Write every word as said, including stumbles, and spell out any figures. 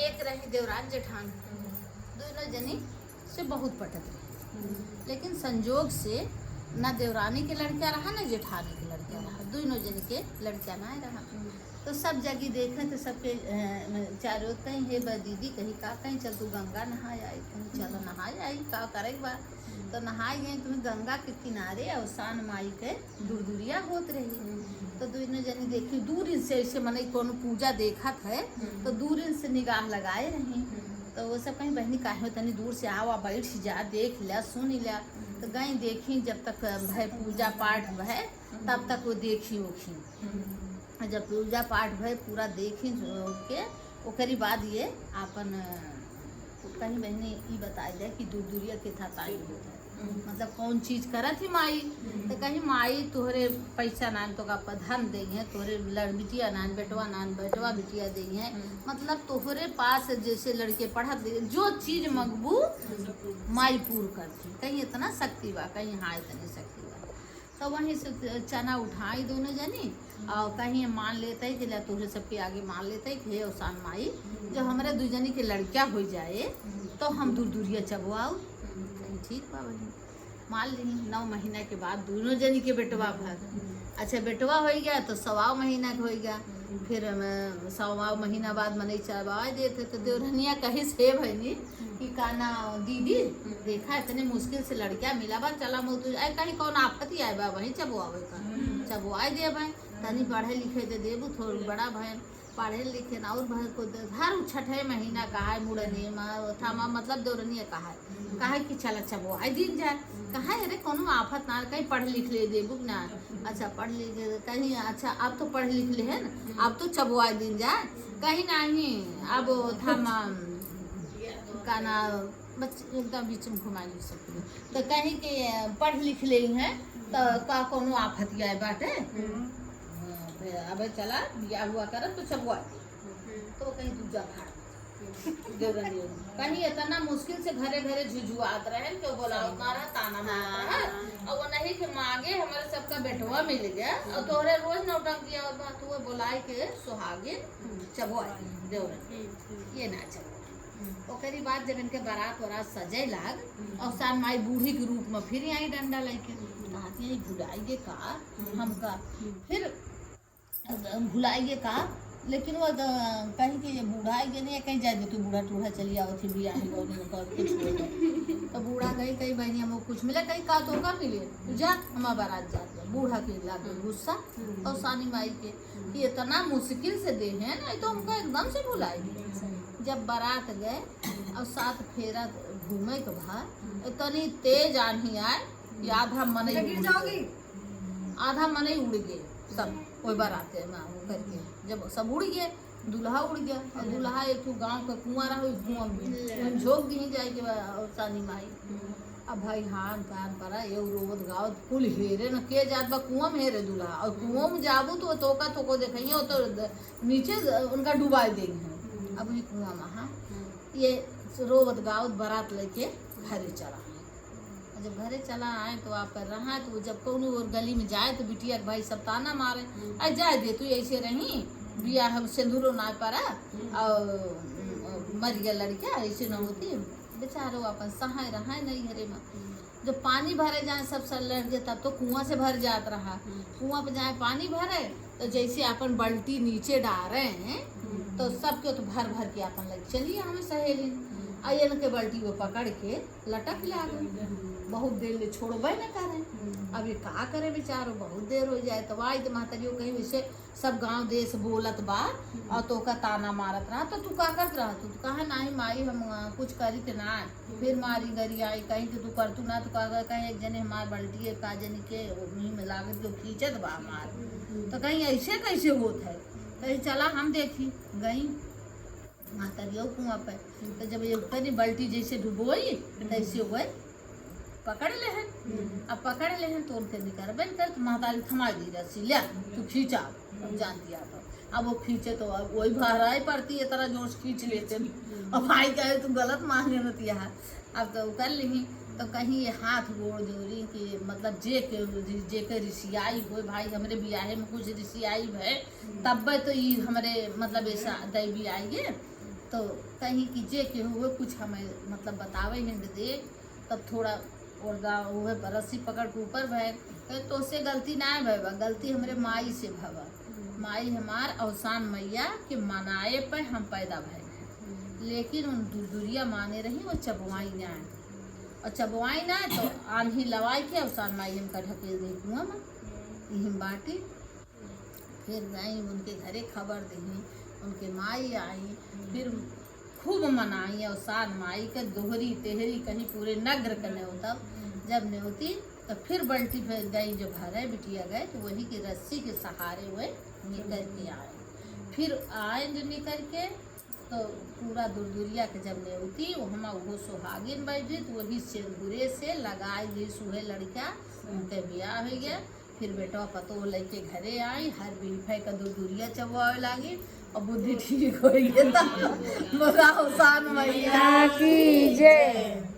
एक रही देवरान जेठान, दुइनो जनी से बहुत पटत रही, लेकिन संजोग से ना देवरानी के लड़का रहा, ना जेठानी के लड़का रहा, दुइनो जनी के लड़का ना रहा। तो सब जगह देखे तो सबके, अ, चारों कहीं, "हे बा दीदी," कहीं, "का कहीं, चल तू गंगा नहाय आई," कहीं, "चल नहाय आई, का करे के बा?" तो नहाय गए, तुम्हें गंगा के किनारे अवसान माई के दुरदुरिया होत रही। तो दुइनो जनी देखी दूर से, ऐसे मने कोनो पूजा देखत है, तो दूर से निगाह लगाए रही। तो वो सब कहीं, "बहनी काहे तनी दूर से आवा, बैठ जा, देख ल्या, सुन ल्या।" तो गई देखी, जब तक भय पूजा पाठ भय, तब तक वो देखी ओखी। आ जब पूजा पाठ भय पूरा देखी के, ओकरी बाद ये आपन, अ, कहीं बहनी ई बताई जाए कि दुरदुरिया के था ताई होत है। मतलब कौन चीज करत ही माई? तो कहीं, "माई तोहरे पैसा नान, तो का धन देइहैं, तोहरे लड़ बिटिया नान, बेटवा नान, बेटवा बिटिया देइहैं।" मतलब तोहरे पास जैसे लड़के पढ़त लिखे, जो चीज मंगबू माई पूर करती। कहीं इतना शक्ति बा, कहीं हाँ इतनी शक्ति बा। तो वहीं से चना उठाई दुइनो जनी, और कहीं मान लेते कि ला तोहरे सबके आगे मान लेते कि हे अवसान माई, जो हमरे दुइ जनी के लड़का हो जाए, तो हम दुरदुरिया चबवाऊ। कहीं ठीक बा बहिनी, मान ली। नौ महीना के बाद दुइनो जनी के बेटवा भर। अच्छा, बेटवा हो गया तो सवा महीना के हो गया, फिर हम सवा महीना बाद मनई चबवाए देते। तो देवरनिया कहिस, "हे बहिनी, कि का ना दीदी, देखा इतने मुश्किल से लड़का मिला बा, चला मऊ तू, अरे कहीं कौन आफत ही आए बा, वहीं चबवावे का, चबवाए दे भाई, तनी पढ़े लिखे दे देबू, थोड़ बड़ा भय, पढ़े लिखे ना और भर को दे, हर उ छठे महीना का है, मुड़ने मा, थामा, मतलब देवरनिया का है, कहा कि चला चबवाए दिन जाए।" कहा, "अरे कोनो आफत ना, कहीं पढ़ लिख ले देबू ना।" अच्छा, पढ़ लिख, कहीं, "अच्छा, अब तो पढ़ लिख ले है ना, अब तो चबवाए दिन जाए।" कहीं, "नहीं, अब थामा, का ना, बस एकदम बीच में घुमा नहीं सकती।" तो कहीं कि पढ़ लिख ले हैं, तो का कोनो आफत आए बाटे? हाँ, फिर अबे चला, बियाह हुआ करत तो चबवा दे। तो कहीं दूजा भाड़। देवरनिया कहीं इतना मुश्किल से घरे घरे झुझुआत रहे, केहू बोलावत ना रहा, ताना मारत रहा। और वो नहीं कि मांगे हमारे सबका बेटवा मिल गया, और तोहरे रोज नौटंकी आवत बा, तू वो बोलाई के सुहागिन चबवा दे, देवरनिया। ये ना चबवा। ओकरी बाद जब इनके बारात वरात सजे लाग, अवसान माई बूढ़ी के रूप में फिर आई डंडा लेके, कहती है, "भुलाई गे का हमका?" फिर भुलाई गे का, लेकिन वो द-, कहीं कि ये बूढ़ा आई गे नहीं, कहीं जाए दे तू, बूढ़ा टूढ़ा चली आवत ही, बियाह ही गौनी में कर कुछ हो गए। तो बूढ़ा गई, कहीं, "बहनी हमको कुछ मिला?" कहीं, "का तो का मिले, तू जा, हमार बारात जात बा।" बूढ़ा के लागे गुस्सा, अवसानी माई के, कि इतना मुश्किल से दे हैं ना, ये तो हमका एकदम से भुलाई गे। जब बारात गए और सात फेरा घूमे के बाद इतनी तेज आंधी आए कि आधा मनई उड़ गए। आधा मनई उड़ गए सब, कोई बारात है ना, वो करके जब सब उड़ गए, दूल्हा उड़ गया और दूल्हा एक ठो गांव का कुआं रहा, वही कुआं में, वहीं झोंक दी जाए के बा-, अवसानी माई। अब भाई हान कान परा, ये रोवत गावत कुल हेरे न के जात बा, कुआं में हेरे दूल्हा, और कुआं में जाबू तो तोका तोको देखइए, वो तो द-, नीचे ज-, उनका डुबाई देइहैं। अब वही कुआं में, हाँ, ये रोवत गावत बारात लेके घरे चला आए। जब घरे चला आए तो आप रहा, तो जब कौनो और गली में जाए तो बिटिया के भाई सब ताना मारे, "अरे जाए दे तू, ऐसे रही, बियाह हम सिंदूरो ना परा, और मर गया लड़का, ऐसे न होती।" बेचारो अपन सहाय रहा नहीं घरे में। जब पानी भरे जाए सब सर लड़ गए, तब तो कुआं से भर जात रहा। कुआं पे जाए पानी भरे, तो जैसे अपन बाल्टी नीचे डारे, तो सबके तो भर भर के अपन लग चलिए हमें सहेली। आ इनके बाल्टी वो पकड़ के लटक लागे, बहुत देर ले छोड़बे न करे। अब ये का करे बेचारो, बहुत देर हो जाए। तो आई तो महतरियो कहीं वैसे सब गांव देश बोलत बा और तोका ताना मारत रहा, तो तू का करत रहा? तू तो कहा, "नहीं माई, हम, अ, कुछ करी के ना।" फिर मारी गरी आई, कहीं कि तू करतू ना, तो का, कहीं एक जने हमार बाल्टी है, का जनी के, वही में लागत के खींचत बा हमार। तो कहीं ऐसे कैसे होत है? कहीं चला हम देखी, गई। महतरियो कुआं पे। तो जब ये तनी बाल्टी जैसे डुबोई, तैसे वो पकड़ लेहन। अब पकड़ लेहन तो उनके निकरबे न करत, महतारी थमा दी रस्सी, "ले, तू खींचा।" अब जान दिया तो। अब वो खींचे तो अब वही भराई पड़ती है, तरह जोर से खींच लेते हैं। अब भाई कहे, "तू गलत मान लेना तिया है।" अब तो कर ली, तो कहीं ये हाथ गोड़ जोड़ी कि मतलब जे के, जे के रिसियाई होए, भाई, हमरे बियाहे में कुछ रिसियाई भय, तब्बे तो ई हमरे, मतलब, ऐसा दैवी आई है। तो कहीं कि जे केहू हुए कुछ हमें मतलब बतावे हिंद दे, तब थोड़ा ओरदा हुए रस्सी पकड़ के ऊपर भय। कहे, "तोसे गलती ना भय बा, गलती हमरे माई से भवा। माई हमार अवसान मैया के मनाए पे हम पैदा भय हैं, लेकिन उन दुरदुरिया माने रही, वो चबवाई ना है, और चबवाई ना है तो आन्ही लवाई के अवसान माई हमका ढकेल दे कुआं में।" यही बाटी। फिर गई उनके घरे खबर दही, उनके माई आई, फिर खूब मनाई अवसान माई के दोहरी तेहरी कहीं पूरे नगर के नेवतब। जब नेवती तो फिर बल्टी पे गई, जो भरे बिटिया गए तो वही के रस्सी के सहारे हुए निकल के आए। फिर आए जो निकल के तो पूरा दुरदुरिया के जब नेवती वहमा वो सुहागिन बैठी तो वही सेंदुरे से लगाई दी सुहे लड़का, उनके बियाह हो गया। फिर बेटवा पतोह लेके घरे आई, हर बिहफे का दुरदुरिया चबवावे लागी और बुद्धि ठीक हो गई। तब बोला अवसान मैया की जय।